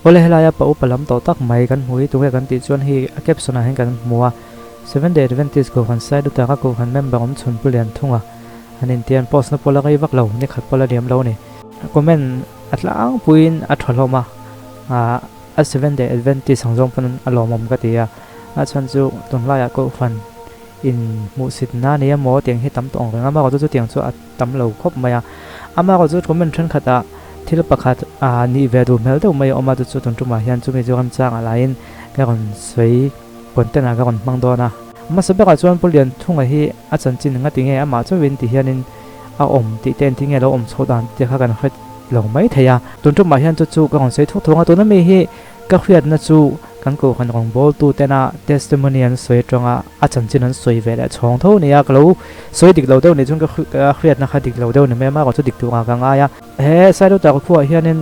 Awle helaia pa upa lam tawh tak mai kan hmu hi tunge kan tih chuan hei a caption ah hian kan hmu a, Seventh Day Adventist Kohhran Sailutaka Kohhran member awm chhun Pu Lianthunga an intian post na pawh la rei vak lo, ni khat pawh la liam lo a ni. Comment a tlangpuiin a tha hlawm a, a Seventh Day Adventist ang zawng pawn a lawmawm ka ti a, a chhan chu tunlaiah Kohhran in hmuhsit na nia maw tiang hi tam tawh ang reng a, amaherawhchu chutiang chu a tam lo khawp mai a, amaherawhchu comment thenkhatah thil pakhat ah nih ve duh hmel deuh mai a awm a, chu chu tun tumah hian chumi chu ramchangah laiin ka rawn sawi content ah ka rawn hmang dawn a. Hmasa berah chuan Pu Lianthunga hi a chanchin ngati nge amah chauhin ti hianin a awm tih te engtin nge lo awm chhoh dan tih te kha kan hre lo mai thei a, tun tumah hian chu chu ka rawn sawi thuk thuk ang a, tuna mi hi Ka hriatna chu kan kohhran rawngbawltu tena testimony an sawi atanga a chanchin an sawi ve leh chhawng tho nia, ka lo sawi dik lo deuh nih chuan ka hriatna kha dik lo deuh ni mai a, amaherawhchu dik tur ah ka ngai a. He Sailota khuaah hianin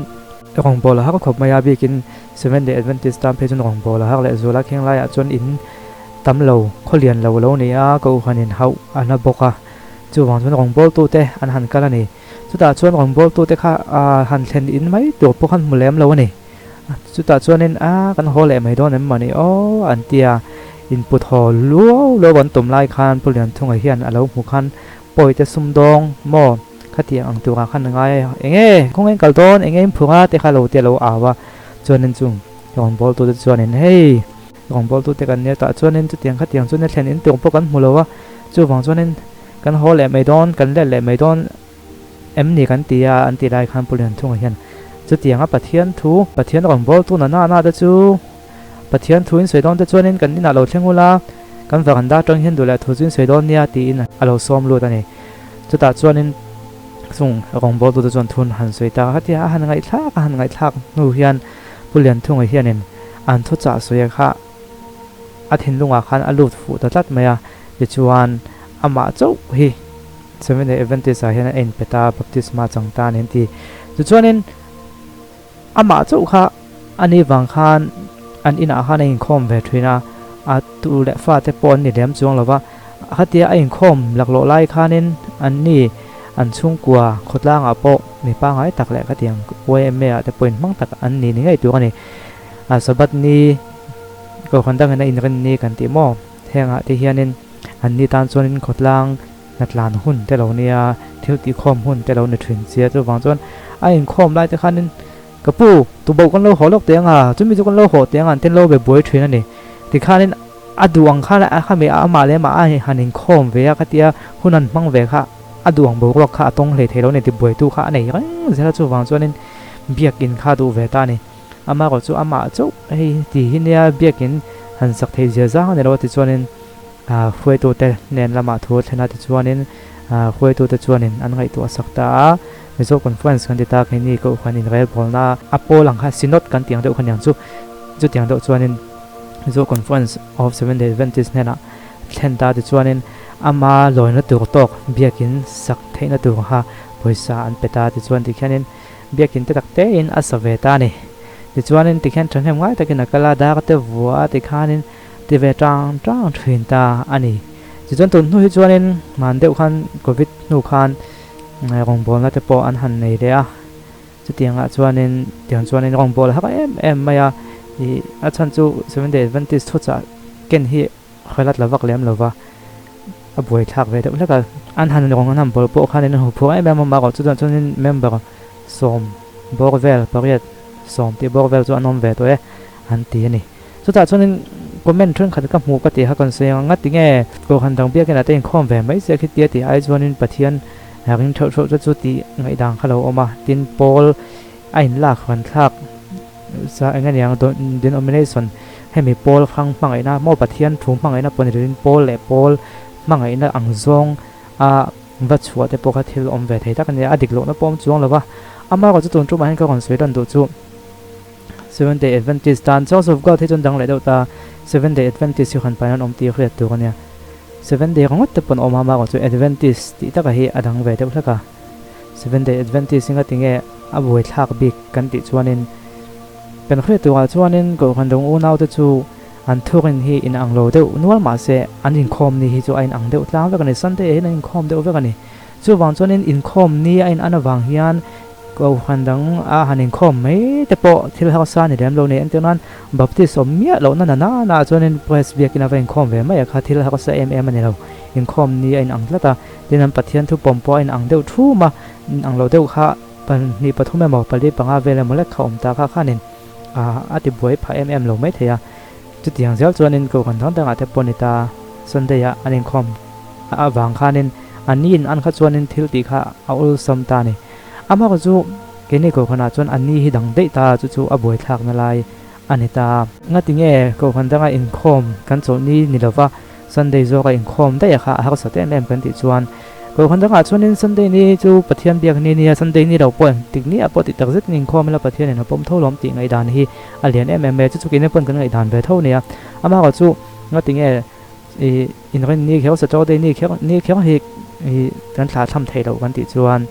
rawngbâwl a har khawp mai a, bikin Seventh Day Adventist tan phei chuan rawngbâwl a har leh zual a, kheng laiah chuan in tam lo, khaw lian lo lo ni a, kohhranin hauh a na bawk a, chuvang chuan rawngbâwltute an han kal a ni. Chutah chuan rawngbâwltute kha han thlen in mai tur pawh khan hmu lem lo a ni. Chutah chuanin a kan haw leh mai dawn em mawni aw an ti a, input haw luau luau an tum lai khan Pu Lianthunga hian a lo hmu khan pawite sumdawng maw khatiang ang turah khan a ngai a, enge khawngaih in kal dawn enge in phur a te kha lo ti a lo au a, chuanin chung rawngbawltute chuanin hei rawngbawltute kan nia tah chuanin chutiang khatiang chuan a thlen in tur pawh kan hmu lo a, chuvang chuanin kan haw leh mai dawn kan let leh mai dawn. Em ni kan ti a, an ti lai khan Pu Lianthunga hian chutianga Pathian thu, Pathian rawn bawl tu na na te chu Pathian thu in sawi dawn te chuanin kan inah lo thleng ula, kan varanda atang hian duh leh thu chu in sawi dawn nia tiin a lo sawm lut a ni. Chutah chuanin chung rawngbawltu te chuan thun han sawi ta a, tia a han ngaihthlak a han ngaihthlak hnu hian Pu Lianthunga hianin an thuchah sawi kha a thinlungah khan a lut fuh ta tlat mai a, tichuan amah chauh hi Seventh Day Adventist ah hian a inpe ta, baptisma chang ta a ni an ti. Tichuanin amah chauh kha a ni vang khan an inah khan a inkhawm ve thin a, a tu leh fate pawh an ni lem chuang lo va. Khatia a inkhawm laklawh lai khanin an ni an chhungkua khawtlangah pawh mi pangngai tak leh khatiang YMA ah te pawh inhmang tak an ni ni ngei tur a ni. Sabbath ni kohhran dangin a inrin ni kan tih maw? Hengah te hianin an ni tan chuanin khawtlang hnatlan hun te lo nia, thil tihkhawm hun te lo ni thin sia. Chuvang chuan a inkhawm lai te khanin ka pu tuboh kan lo haw lawk teh ang a, chumi chu kan lo haw teh ang a an ten lo be buai thin a ni. Tikhanin a duh ang khan a khami amah leh amah a han inkhawm ve a khatia hun an hmang ve kha a duh ang boruak kha a tawng hlei thei lo a ni tibuaitu kha a nei reng zel a chuvang chuanin biakin kha a duh ve ta a ni. Amaherawh chu amah chauh hei ti hi nia biakin han sak theih zia zang a ni lo a tichuanin hruaitute hnen lamah thu a thlen a tichuanin hruaitute chuanin an ngaihtuah sak ta a, Mizo Conference kan ti ta keini Kohhran inrelbawlna a pawl ang kha Synod kan tih ang deuh kha niang chu chutiang deuh chuanin Mizo Conference of Seventh Day Adventist hnenah thlen ta tichuanin ama lawina tur tawk biakin sak theihna tur kha pawisa an pe ta tichuan tikhianin Biakin te tak tein a sa ve ta a ni. Tichuanin tikhian thahnem ngai takin a kal a, dar te vua a tikhanin ti ve tang tang thin ta a ni. Tichuan tun hnu hi chuanin hman deuh khan Covid hnu khan rawngbawlna te pawh an han nei leh a, chutiangah chuanin tiang chuanin rawngbâwl a har em em mai a, ih a chhan chu Seventh Day Adventist thuchah ken hi Hrelat la vak lem lova a buai thlak ve deuh hlek a. An han rawng an han bawl pawh khanin an huphur em em a, mahrawh chu chuanin member sawm bawr vel pariat sawm tih bawr vel chu an awm ve tawh e an ti a ni. Chutah chuanin comment thenkhat ka hmuh ka tih kha kan sawi ang a, tinge Kohhran dang biakin ah te inkhawm ve mai se khitia tih ai chuanin Pathian ring theuh theuh te chu tih ngaihdan kha lo awm a, tin Paul a inlak ran thlak sa eng aniang denomination hemi pawl hrang hmangaihna maw Pathian thu hmangaihna pawh ni lovin pawl leh pawl hmangaihna ang zawng a va chhuah te pawh kha thil awm ve thei tak a ni a, a dik lohna pawh awm chuang lo va. Amaherawh chu tun tumah hian ka rawn sawi dan duh chu Seventh Day Adventist tan Church of God hi chuan dang leh deuh ta, Seventh Day Adventist hi khan pain an awm tih hriat tur a nia. Seventh Day ringawt te pawh an awm a, amaherawh chu Adventist tih takah hi a dang ve deuh hlek a. Seventh Day Adventist hi ngatinge a buaithlak bik kan tih chuanin kan hriat turah chuanin Kohhran dang unaute chu an thurin hi in ang lo deuh nual mahse an inkhawm ni hi chu a in ang deuh tlang vek a ni, Sunday ah hian an inkhawm deuh vek a ni. Chuvang chuanin inkhawm ni a in an avang hian Kohhran dang a han inkhawm mai te pawh thil harsa a ni lem lo nei. Entir nan Baptist awm miah lohna na na na ah chuanin Press biakin a va inkhawm ve mai a kha thil harsa em em a ni lo. Inkhawm ni a inang tlat a, tin an Pathian thu pawm pawh a inang deuh thum a, inang lo deuh kha pahnih pathum emaw pali panga vel emaw lek kha awm ta kha khanin a ti buai phah em em lo mai thei a. Chutiang zel chuanin Kohhran dang dangah te pawh ni ta Sunday ah an inkhawm avang khanin an ni in an kha chuanin thil tih kha a awlsam ta a ni. Amaherawhchu chu keini Kohhranah chuan an ni hi dang daih ta chu chu a buaithlakna lai a ni ta. Ngati nge Kohhran danga inkhawm kan chawlh ni ni lova Sunday zawka inkhawm daih a kha a harsat em em kan tih chuan Kohhran dangah chuanin Sunday ni chu Pathian biak ni nia Sunday ni lo pawh engtik ni ah pawh tih tak zetin inkhawm ila Pathianin a pawm tho lawm tih ngaihdan hi a lian em em e chu chu keini pawn kan ngaihdan ve tho nia. Amaherawhchu chu ngati nge ih inrin ni kher Saturday ni kher ni kher hi ih kan thlahthlam theih loh kan tih chuan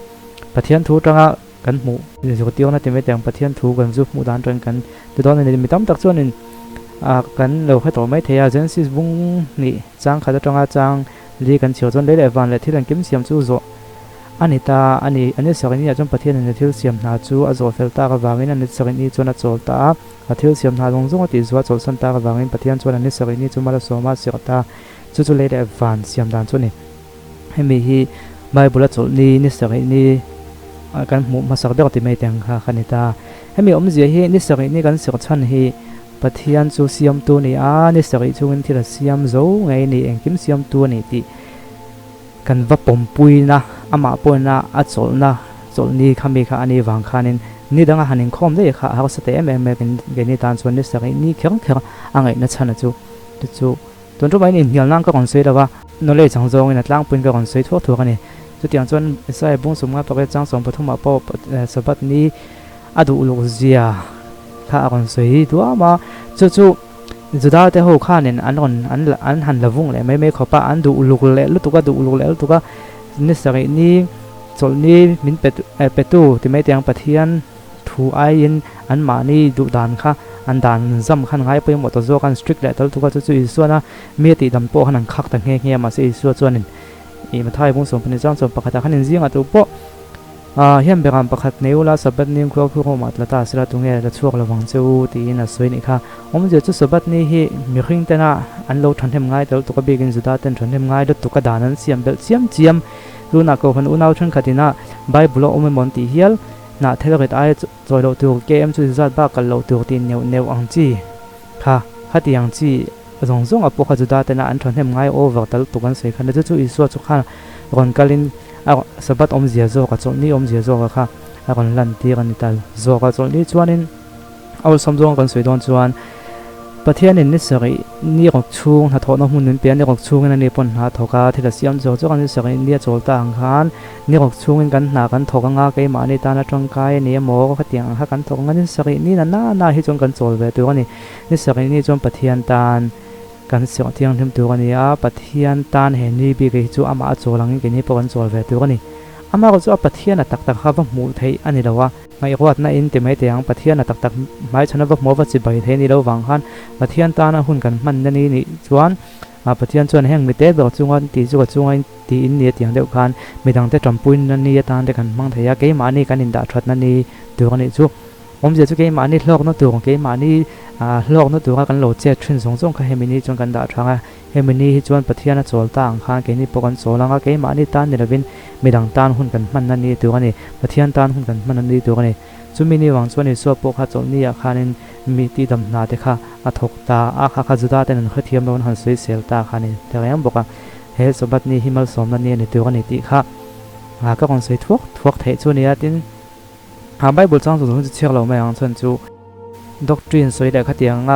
Pathian thu atanga kan hmuh zirtirna ti mai teh ang Pathian thu kan zu hmuh dan atangin kan ti dawn a ni. Mi tam tak chuanin ah kan lo hre tawh mai thei a, Genesis bung hnih chang khat atanga chang li kan chhiar chuan lei leh van leh thil engkim siam chu zawh a ni ta a ni. A ni sarih ni ah chuan Pathianin a thil siam hna chu a zawh fel tak avangin a ni sarih ni chuan a chawl ta a, a thil siam hna zawng zawng a tih zuah chawlhsan tak avangin Pathian chuan a ni sarih ni chu mal a sawm a, a serh ta. Chu chu lei leh van siam dan chu a ni. Hemi hi Bible a chawlh ni, ni sarih ni kan hmuh hmasak ber ti mai teh ang kha ka ni ta. Hemi awmzia hi ni sarih ni kan serh chhan hi Pathian chu siamtu a ni a, ni sarih chungin thil a siam zo ngei a ni, engkim siamtu a ni tih kan va pawmpuina, amah pawhina a chawlhna chawlhni khami kha a nih vang khanin ni danga han inkhawm daih kha a harsa teh em em a, keini tan chuan ni sarih ni kher kher a ngaihna chhan a chu chu. Tun ṭum aiin inhnial nan ka rawn sawi lo va, knowledge ang zawngin a tlangpuiin ka rawn sawi thuak thuak a ni. Chutiang chuan Isaiah bung sawmnga pariat chang 13 ah pawh Sabbath ni a duh luk zia kha a rawn sawi duam a. Chu chu Juda te ho khanin an rawn an an han la vung leh mai mai khawp a, an duh luk leh lutuk a, duh luk leh lutuk a, ni sarih ni chawlh ni min pe petu ti mai teh ang Pathian thu aiin anmahni duh dan kha an dan zam khan ngai pawimawh ta zawk a, an strict leh tal tuk a, chu chu Isuan a mi a tih dam pawh khan an khak ta nghe nghe a, mahse Isua chuanin ih Mathai bung 12 chang 11 ah khan inzingah tu pawh ah hian beram pakhat nei ula Sabbath ni khuar khuar awmah tla ta sela tunge la chhuak lovang che u tiin a sawi nih kha. Awmzia chu Sabbath ni hi mihring tena an lo thahnem ngai tal tuk a bikin Juda ten thahnem ngai lutuk a dan an siam belh chiam chiam tunah Kohhran unau thenkhat ina Bible a awm emaw an tih hial Hnah thel rit aia chawi loh tur KM chu zat bak kal loh tur tih neuh neuh ang chi kha khati ang chi zawng zawng a pawh kha Juda tena an thahnem ngai over tal tuk an sawi khan a chu chu Isua chu khan rawn kalin a Sabbath awmzia zawk a chawlhni awmzia zawk a kha a rawn lan tir a ni ta zawk a chawlhni chuanin A awlsam zawng kan sawi dawn chuan Pathianin ni sarih ni rawk chhung hnathawhna hmun min pe a, ni rawk chhungin ani pawn hna thawk a, thil a siam zawk zawk a, ni sarih ni a chawl ta ang khan ni rawk chhungin kan hna kan thawk anga keimahni tana tangkai a ni emaw khatiang ang kha kan thawk anga ni sarih ni na na na hi chuan kan chawl ve tur a ni. Ni sarih ni chuan Pathian tan kan serh thianghlim tur a ni a, Pathian tan he ni bik hi chu amah a chawl angin keini pawh kan chawl ve tur a ni. Amaherawhchu chu a Pathian a tak tak kha va hmuh theih a ni lo a. Ngaihruatna in ti mai teh ang, Pathian a tak tak hmaichhan a va hmuh a va chi bai thei ni lo vang khan Pathian tana hun kan hman na ni nih chuan Pathian chuan heng mite ber chunga tih chu ka chunga in tih in ni a tiang deuh khan midangte tanpui na ni atan te kan hmang thei a, keimahni kan indah that na ni tur a nih chu. Awmzia chu keimahni hlawkna tur, keimahni hlawkna tura kan lo chet thin zawng zawng kha hemi ni chuan kan dah thang a. Hemi ni hi chuan Pathian a chawl ta ang khan keini pawh kan chawl ang a, keimahni tan ni lovin midang tan hun kan hmanna ni tur a ni, Pathian tan hun kan hmanna ni tur a ni. Chumi ni vang chuan Isua pawh kha chawlhni ah khanin mi tihdam hna te kha a thawk ta a, kha kha Juda ten an hrethiam lo an han sawisel ta kha a ni ta reng bawk a, he Sabbath ni hi malsawmna ni a ni tur a ni tih kha ka rawn sawi thuak thuak theih chu a ni a, tin a Bible chang zawng zawng chu chhiar lo mai ang chuan chu. Doctrine sawi leh khatiang anga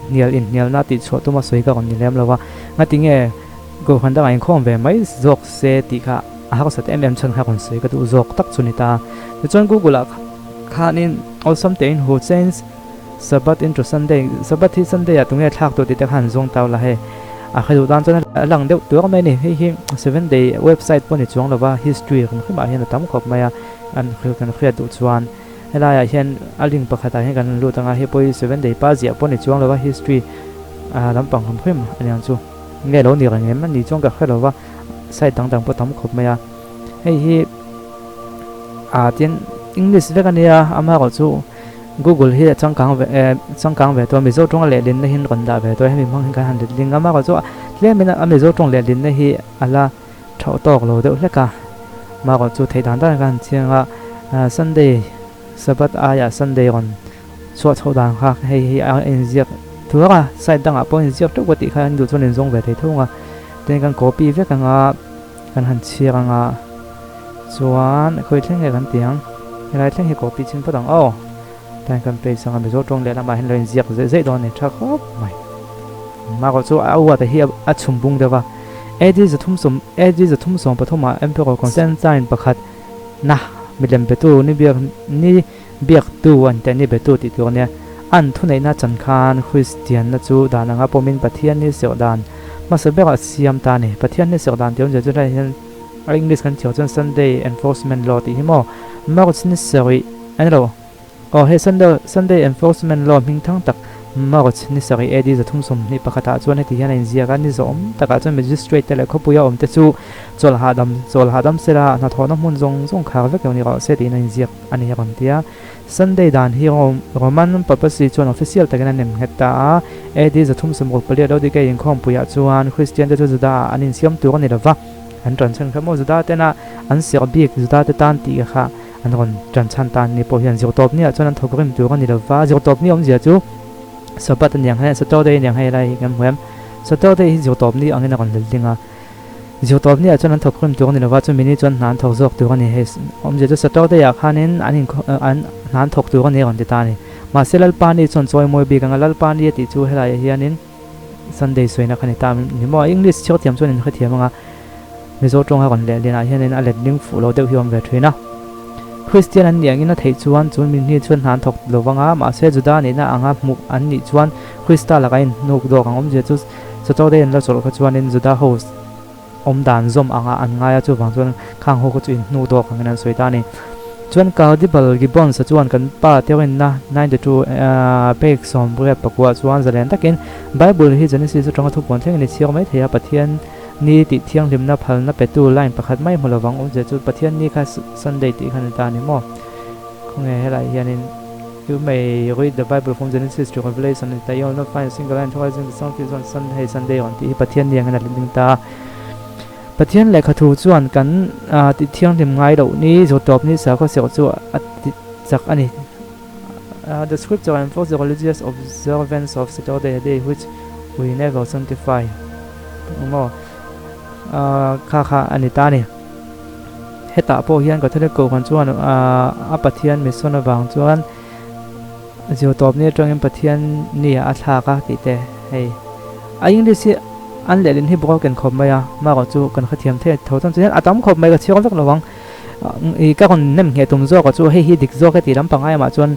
hnial inhnialna tih chhuah tuma sawi ka rawn ni lem lo a, ngati nge Kohhran dangah inkhawm ve mai zawk se tih kha a harsat em em chhan kha rawn sawi ka duh zawk tak chu ni ta. Tichuan Google ah khanin awlsam tein who change Sabbath into Sunday, Sabbath hi Sunday ah tunge thlak tur tih te kha han zawng tau la hei a hre duh tan chuan a lang deuh tuar mai a ni. Hei hi seven day website pawh ni chuang lova history hrim hrim ah hian a tam khawp mai a, an kan hriat duh chuan. Helaiah hian a link pakhatah hian kan lut anga hei pawh hi seven day pa ziah pawh ni chuang lova history ah lampang hrim hrim a niang chu nge lo ni reng em a ni chuan ka hre lova site dang dang pawh tam khawp mai a hei hi ah tin English vek a nia amaherawhchu Google hi a changkang ve eh changkang ve tawh a Mizo tawnga lehlinna hi an rawn dah ve tawh a hemi hmang hi kan han letling a amaherawhchu tlemin a Mizo tawng lehlinna hi a la thauh tawk lo deuh hlek a amaherawhchu theih dan dan kan han chiang a Sunday Sabbath aiah Sunday rawn chhuah chhoh dan kha hei hi a inziak thuak a side dangah pawh a inziak teuh ka tih kha an duh chuan inzawng ve thei thung a tin kan copy vek ang a kan han chhiar ang a chuan khawi thleng nge kan ti ang helai thleng hi copy chin phawt ang aw tihian kan paste ang a mizo tawng leh lamah hian lo inziak zeih zeih dawn a ni tha khawp mai mahkawh chu a uat hi a chhum bung deuh a AD 300 AD 333 ah Emperor Constantine pakhat na milem betu ni biak ni Biaktu an teh ni betu tih tur ania. An thuneihna chan khan Kristianna chu dan anga pawmin Pathian ni serh dan hmasa berah siam ta a ni. Pathian ni serh dan tih awmzia chu helaiah hian a English kan chhiar chuan Sunday Enforcement Law tih hi maw March ni sarih a ni lo. Aw hei Sunday Sunday Enforcement Law hming thang tak March ni sarih AD 321 ah chuan heti hian a inziak a, ni zawhawm takah chuan Magistrate te leh khawpuia awmte chu chawlh hahdam chawlh hahdam sela hnathawhna hmun zawng zawng khar vek lo ni rawh se tiin a inziak. a ni a rawn ti a. Sunday dan hi Roman Papacy chuan official takin a nem nghet ta a, AD 364 Laodikei inkhawmpuiah chuan Kristian te chu Juda ah an insiam tur a ni lova, an tan chhan kha maw Juda tena an serh bik Juda te tan tih kha an rawn tan chhan ta an ni pawh hian zirtawp ni ah chuan an thawk rim tur a ni lova, zirtawp ni awmzia chu Sabbath a ni ang hei, Saturday a ni ang hei lai hi kan hmu em? Saturday hi zirtawp ni angin a rawn let ding a. Zirtawp ni ah chuan an thawk rim tur a ni lova, chumi ni chuan hna an thawk zawk tur a ni. Hei awmzia chu Saturday ah khanin an in an hna an thawk tur a ni a rawn ti ta a ni. Mahse Lalpa ni chuan chawi mawi bik ang a, Lalpa ni a tih chu helaiah hianin Sunday sawina kha ni ta ni maw? English chhiar thiam chuan in hrethiam ang a, Mizo tawnga rawn leh lianah hianin a letling fuh lo deuh hi a awm ve thin a. Kristian an nih angin a theih chuan chumi mi hni chuan hna an thawk lo vang a, mahse Juda nihna anga hmuh an nih chuan Krista lakah in hnuk dawk ang awmzia chu Saturday an la chawlh kha chuanin Juda ho awm dan zawm angah an ngai a, chuvang chuan khang ho kha chu in hnu dawk angin an sawi ta a ni. Chuan Cardibal Gibbons a chuan kan pa Teorinna 92 pek 99 chuan zalen takin Bible hi Genesis atanga thupuan thlengin i chhiar mai thei a, Pathian ni tih thianghlimna phalna petu line pakhat mai hmu lovang awmzia chu Pathian ni kha Sunday tih kha ni ta a ni maw? Khawnge helaiah hianin You may read the Bible from Genesis to Revelation and you will not find a single line authorizing the Son of on Sunday, Sunday on tih hi Pathian ni angin a let ding ta. Pathian lehkha thu chuan kan ti thianghlim ngai loh ni zawtawp ni sakhaw serh chu a ti chak a ni. The scripture enforces the religious observance of Saturday, a day which we never sanctify. Maw kha kha a ni ta a ni. Hetah pawh hian Catholic Kohhran chuan a Pathian mission avang chuan zirtawp ni atangin Pathian ni ah a thlak a tih te hei a English hi an lehlin hi broken khawp mai a marawh chu kan hrethiam thei tho chuan chuan a tam khawp mai ka chhiar vek lo ang ih ka rawn nem ngheh tum zawk a chu hei hi dik zawk e tih lampang ai amah chuan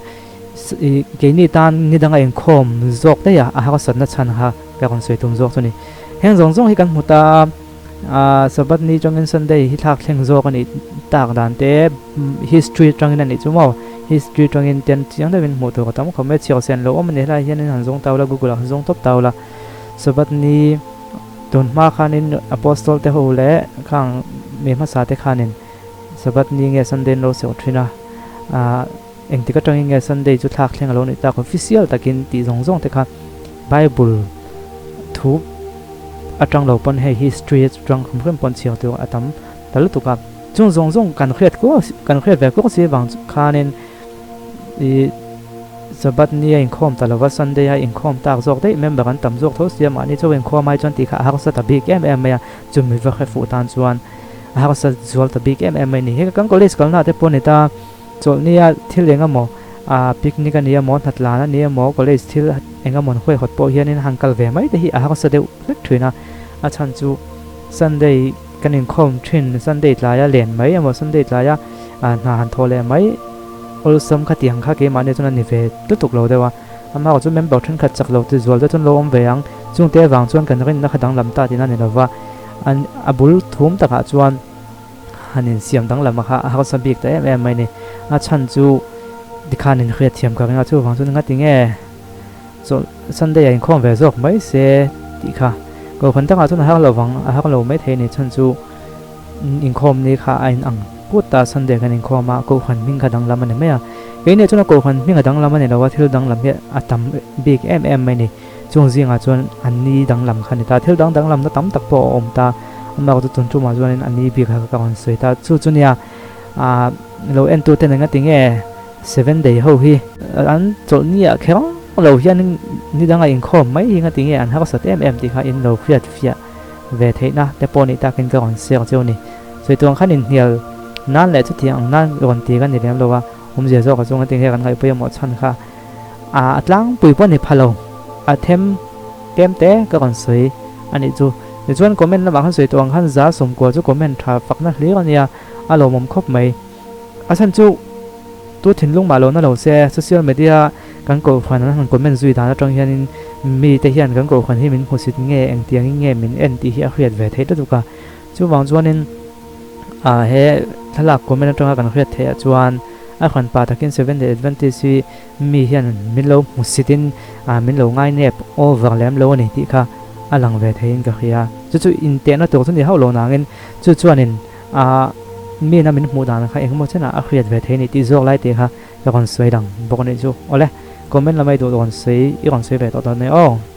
ih keini tan ni danga inkhawm zawk daih a a harsatna chhan kha ka rawn sawi tum zawk chu a ni heng zawng zawng hi kan hmu ta a. Sabbath ni atangin Sunday hi thlak thleng zawk a nih tak dan te history atangin a nih chu maw history atangin ten chiang deuhin hmuh tur a tam khawp mai chhiar sen lo awm a ni helaiah hianin han zawng tau la google ah han zawng tawp tau la Sabbath ni tun hma khanin apostle te ho leh khang mi hmasa te khanin Sabbath ni nge Sunday an lo serh thin a engtik atangin nge Sunday chu thlak thleng a lo nih tak official takin tih zawng zawng te kha Bible thu atang lo pawn hei history atang hrim hrim pawn chhiar tur a tam ta lutuk a, chung zawng zawng kan hriat kuau kan hriat ve kuau si avang khanin ih Sabbath ni a inkhawm ta lova Sunday a inkhawm tak zawk daih member an tam zawk tho sia mahni chauh inkhawm ai chuan tih kha a harsa ta bik em em mai a, chumi va hre fuh tan chuan a harsa zual ta bik em em mai a ni. Hei kan college kalna te pawh a ni ta. Chawlhnia thil eng emaw, ah picnic a ni emaw, hnatlan a ni emaw, college thil eng emaw an huaihawt pawh hianin han kal ve mai te hi a harsa deuh hlek thin a. A chhan chu Sunday kan inkhawm thin, Sunday tlaia len mai emaw, Sunday tlaia ah hna han thawh leh mai awlsam khatiang kha keimahni chuan a ni ve lutuk lo deuh a. Amaherawhchu chu member thenkhat chak lo ti zual te chuan lo awm ve ang. Chungte avang chuan kan rinna kha danglam ta tihna a ni lova, an a bul thum takah chuan. Han insiam danglam a kha a hausa bik ta em em mai ni. A chhan chu tikhan in hriat thiam ka ring a, chuvang chuan ngati nge chawlh Sunday ah inkhawm ve zawk mai se tih kha Kohhran dangah chuan a har lo vang a har lo mai thei a ni. Chhan chu inkhawm ni kha a in ang Kut ta Sunday kan inkhawm a, Kohhran hming kha danglam a ni mai a. Keini chuan a Kohhran hming a danglam a ni lo a, thil danglam hi a tam bik em em mai ni. Chung zingah chuan a ni danglam kha a ni ta. Thil dang danglamna tam tak pawh a awm ta. Amah chu tun tumah chuanin a ni bik kha ka rawn sawi ta. Chu chu nia lo entute nen nga tinge Seven Day ho hi an chawlh ni ah kher lo hian ni danga inkhawm mai hi nga tinge an harsat em em tih kha in lo hriat fiah ve theihna te pawh nih takin ka rawn share cheu ni. Sawi tur ang khan inhnial nan leh chutiang ang nan rawn ti ka ni lem lo a, awmzia zawk a chu nga tinge kan ngaih pawimawh chhan kha a tlangpui pawh ni pha lo, a them tlem te ka rawn sawi a nih chu. Tichuan comment lamah khan sawi tur ang khan 90% chu comment tha fakna hlir a nia, a lawmawm khawp mai. A chhan chu tu thinlung mah lo na lo se social media kan kohhran an han comment zui dan atang hianin mite hian kan kohhran hi min hmusit nge engtiangin nge min en tih hi a hriat ve theih lutuk a. Chuvang chuanin ah he thlalak comment atanga kan hriat theih ah chuan a hran pa takin Seventh Day Adventist hi mi hian min lo hmusitin ah min lo ngainep over lem lo a ni tih kha a lang ve theiin ka hria. Chu chu intehna tur chu ni hauh lo nangin chu chuanin ah mi ina min hmuh dan kha engemaw chenah a hriat ve thei a ni tih zawk lai tih kha ka rawn sawi lang bawk a nih chu. Awle, comment lamah i duh rawn sawi i rawn sawi ve tawh dawn nia aw.